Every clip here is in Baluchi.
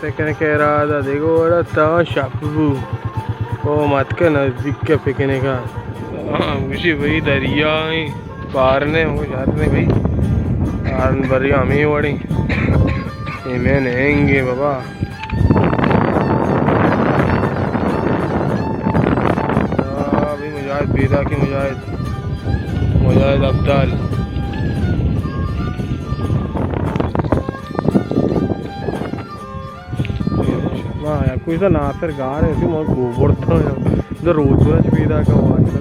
پکنک ءِ ارادہ دگہ وڑ ءَ تا شپ بو۔ او متکہ نزدیک ءَ پکنک ءَ۔ ہاں، گوشی بھئی دریا ایں، پار نے، او شر نے بھئی۔ پار بری ہمے وڑیں۔ اے میں نہنگے بابا۔ آ، بھئی مجاہد پیداک ایں، مجاہد، مجاہد ابدال۔ ما یا کوئی سا ناصر گار ہے، اسی ما گوبر تھا، ادھر روز روز پیداک واجہ۔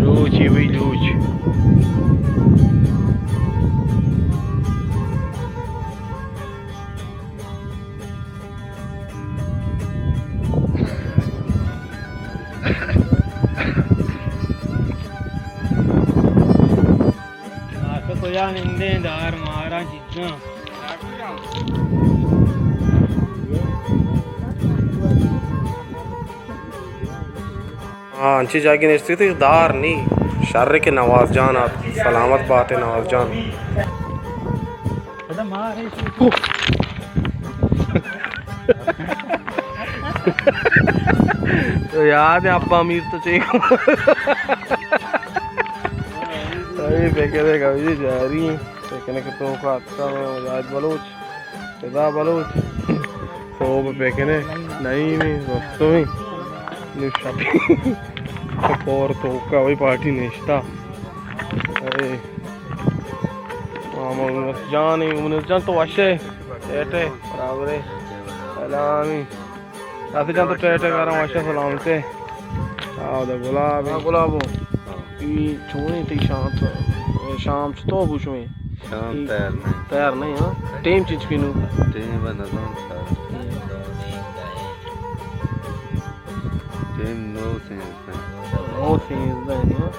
لوچ ایں بھئی، لوچ۔ آسا کجا نندیں، دار ماراں چیزاں۔ ہاں، انچیں جاگہے نشتگ ات، دار نی۔ شر کہ نواز جان آت، سلامت بات ئے نواز جان۔ تو یاد ہے ابا میر تو چیک۔ اے پکنک ءَ جاری ایں۔ پکنک ءِ توک ءَ اتکا میں مجاہد بلوچ، رضا بلوچ۔ سوب پکنک، نعیم ایں، رستم ایں، نوں شپ ایں۔ کور توک ءَ وہی پارٹی نشتہ۔ اے، مونس جان ایں، مونس جان تو وش ئے؟ ٹیٹ ئے، برابر ئے۔ سلام ایں۔ آصف جان تو ٹیٹ ئے، گاراں وش ئے، سلامت ئے۔ آ، دا گلاب ایں۔ ہاں، گلابو۔ اے چونیں تئی شام، شام چتو بو شمے؟ شام تیار نہ ایں۔ تیار نہ ایں، ہاں۔ ٹیم چنچکے نوں؟ ٹیم نہ زاناں سر۔ ٹیم نو سینزدہ۔ نو سینزدہ ایں، ہاں۔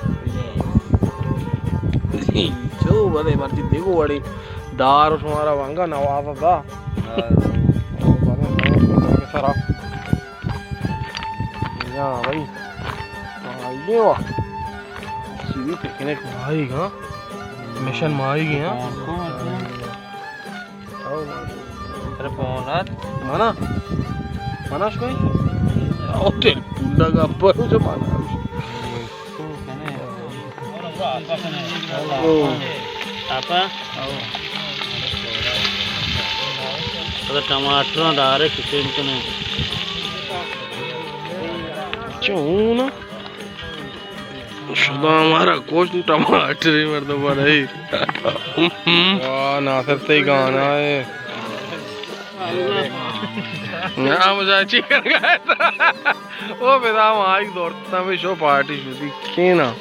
چو بلے مرچی دیگو وڑے دار شمارا وانگا نواز دا۔ ہاں۔ بلے سرا۔ یا بھائی، آئیے وا۔ سی وی پکنک ماہیگ، ہاں۔ مشن ماہیگ ایں، ہاں۔ ارے فون آت۔ منا؟ منا شوئی؟ او ٹیلیفون لگا پر جو منا۔ او۔ آپا؟ اگر ٹماٹر دارے کسیم کنے۔ چون؟ شدا ہمارا کچھ ٹماٹر ہی مردم پر نہیں۔ واہ، ناصر تئی گانا ہے۔ نہ، مجھے چی کر گئے تھا۔ او بیدا مائی دورتا میں شو پارٹی شدی کینا۔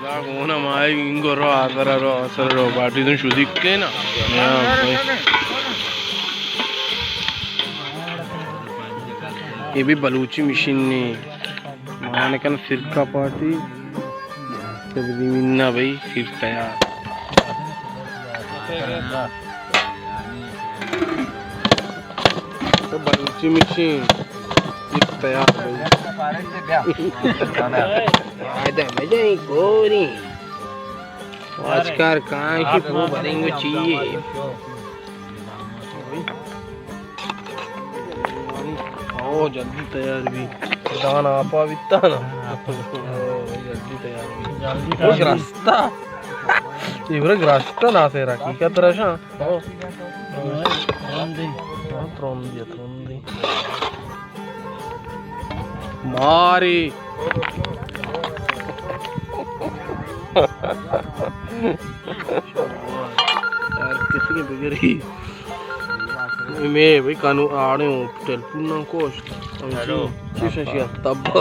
لا گونا مائی انگو رو آسر رو، آسر رو، پارٹی تن شدی کینا۔ یہ بھی بلوچی مشین نہیں۔ مان کن فرقہ پارٹی۔ تقدیم نہ بھائی، سیر تیار۔ تو بلوچی مشین، سیر تیار بھائی۔ آدم جائی گوری۔ واجکار کائیں کہ پو برنگ چیئے۔ او، جلدی تیار بی۔ دان آپا بیتا نا۔ او، جلدی تیار بی۔ جلدی او، تیار بی۔ گرستا۔ یہ برا گرستا نا، سیر حقیقت رشا۔ او۔ ترندی۔ ہاں، ترندی، ترندی۔ ماری۔ یار، کسی کے بغیر ہی۔ میں بھائی کانو آڑے ہوں، ٹیلیفون نہ کوش۔ ہیلو۔ چیز شیا تبگ۔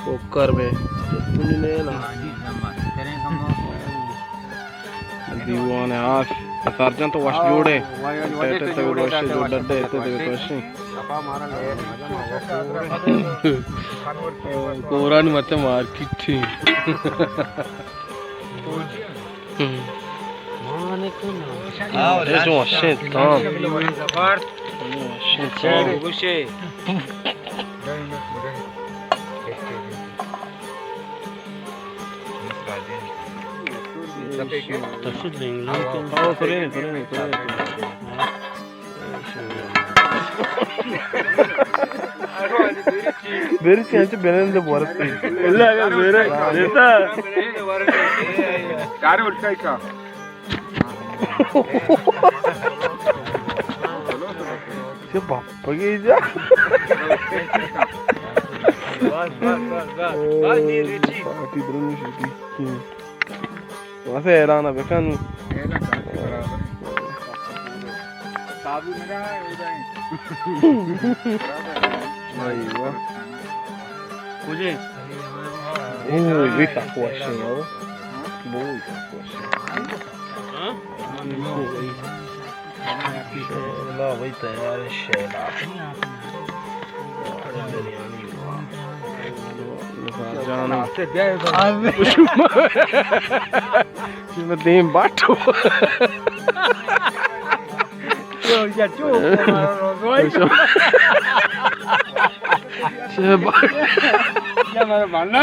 کوکر میں ٹیلیفون نہیں نا۔ دیوان آش۔ سرجان تو وش جوڑے۔ ٹیٹے تے وش جو ڈڈے تے تے وش۔ کورانی مچ مارکیٹ تھی۔ اے جو وشیں تام۔ وشیں تام۔ تشت لینگ لینگ کن۔ او، ترین، ترین، ترین۔ بیری چی انچو بنند بورت۔ اللہ کا بیرے دیتا۔ کارے الٹا کا۔ چه بپگی جا۔ بس، بس، بس، بس۔ بس، نی ریچی۔ پارٹی درنو شدی۔ واسه حیران بکن۔ حیران کن، برابر۔ صابون نگا ہے، ہو جائیں۔ بھائی واہ۔ کجے؟ اوہ، یہ تک وشی ہے، او۔ بہت تک وشی۔ ہاں؟ شیلا بھائی تیار ہے، شیلا۔ جان۔ شما دیم باٹو۔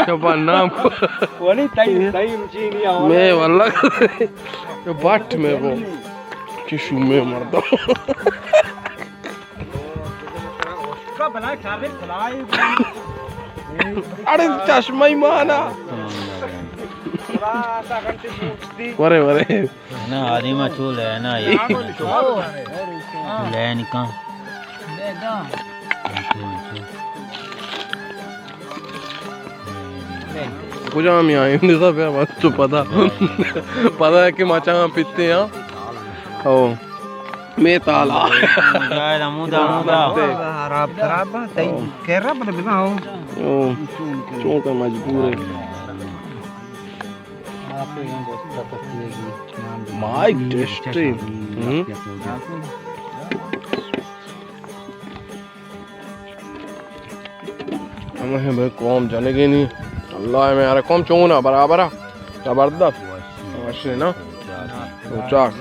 شما نام۔ میں واللہ۔ باٹ میں وہ۔ کہ شومیں مردم۔ اڑے چشمہ مانا۔ ورے، ورے۔ نا، آدم چو لینا، یہ لینا۔ کجامی آئیں؟ نزا بیا بس تو پدا۔ پدا کہ مچاں پیتے ہاں۔ او۔ میں تالا۔ مجاہد حمود، حمود۔ خراب، خراب، تئی کرا بل بنا ہو۔ او۔ چون کہ مجبور ہے۔ Mic test. ہم۔ ہمے بھئی قوم جنگی نی۔ اللہ، میارے قوم چونا برابر ءَ؟ زبردست۔ وشے نا؟ روچاک۔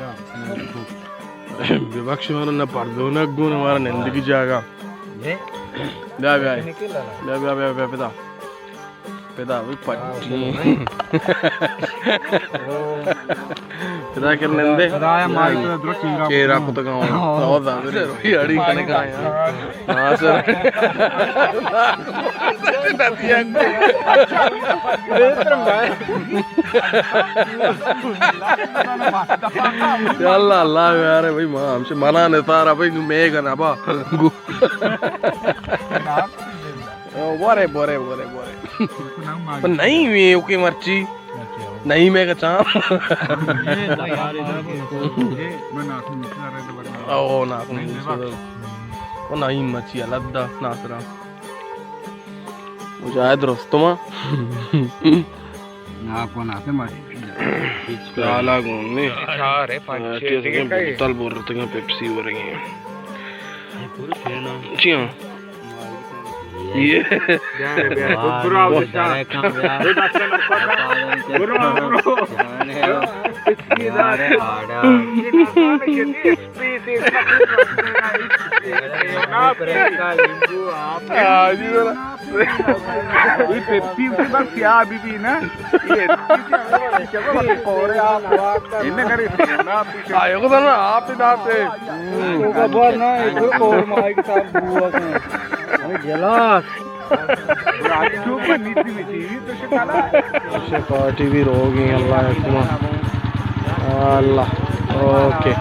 ببخش مارا نہ پردونک گون مارا نندگی جاگہ۔ بیا، بیا۔ بیا، بیا، بیا، بیا، پدا۔ پدا بھئی پٹی۔ پدا کر نندے۔ پدا یا مائی تو درو چیرا۔ چیرا کتگا ہوں۔ او زاگر روی اڑی کنے کا یار۔ ہاں سر۔ یا اللہ، اللہ یار بھئی، ما ہمشہ منا نثار بھئی، نو میگا نبا۔ گو۔ بورے، بورے، بورے، بورے۔ پر نہیں ہوئی، اوکے مرچی۔ نہیں میں کچا۔ او ناخن۔ او نہیں مرچی، الگ دا ناصرہ۔ مجاہد رستم۔ ناکو ناتے ماشی۔ سالا گون نے۔ چار ہے، پانچ، چھ، چیز کے بوتل بور رہتے ہیں، پیپسی ہو رہی ہیں۔ چی ہاں؟ یہ۔ برو، برو۔ یہ پیپسی اسے بس کیا ابھی بھی نا؟ یہ پیپسی سے ہمیں چلو، ابھی کورے آپ۔ انہیں کرے نا پیپسی۔ آئے کو نا آپ ہی داتے۔ تو کا بار نا، ایک اور مائی کے ساتھ بوا کا۔ ہمیں جلاس۔ پارٹی بھی رو گئی، اللہ حکمہ۔ اللہ۔ اوکے۔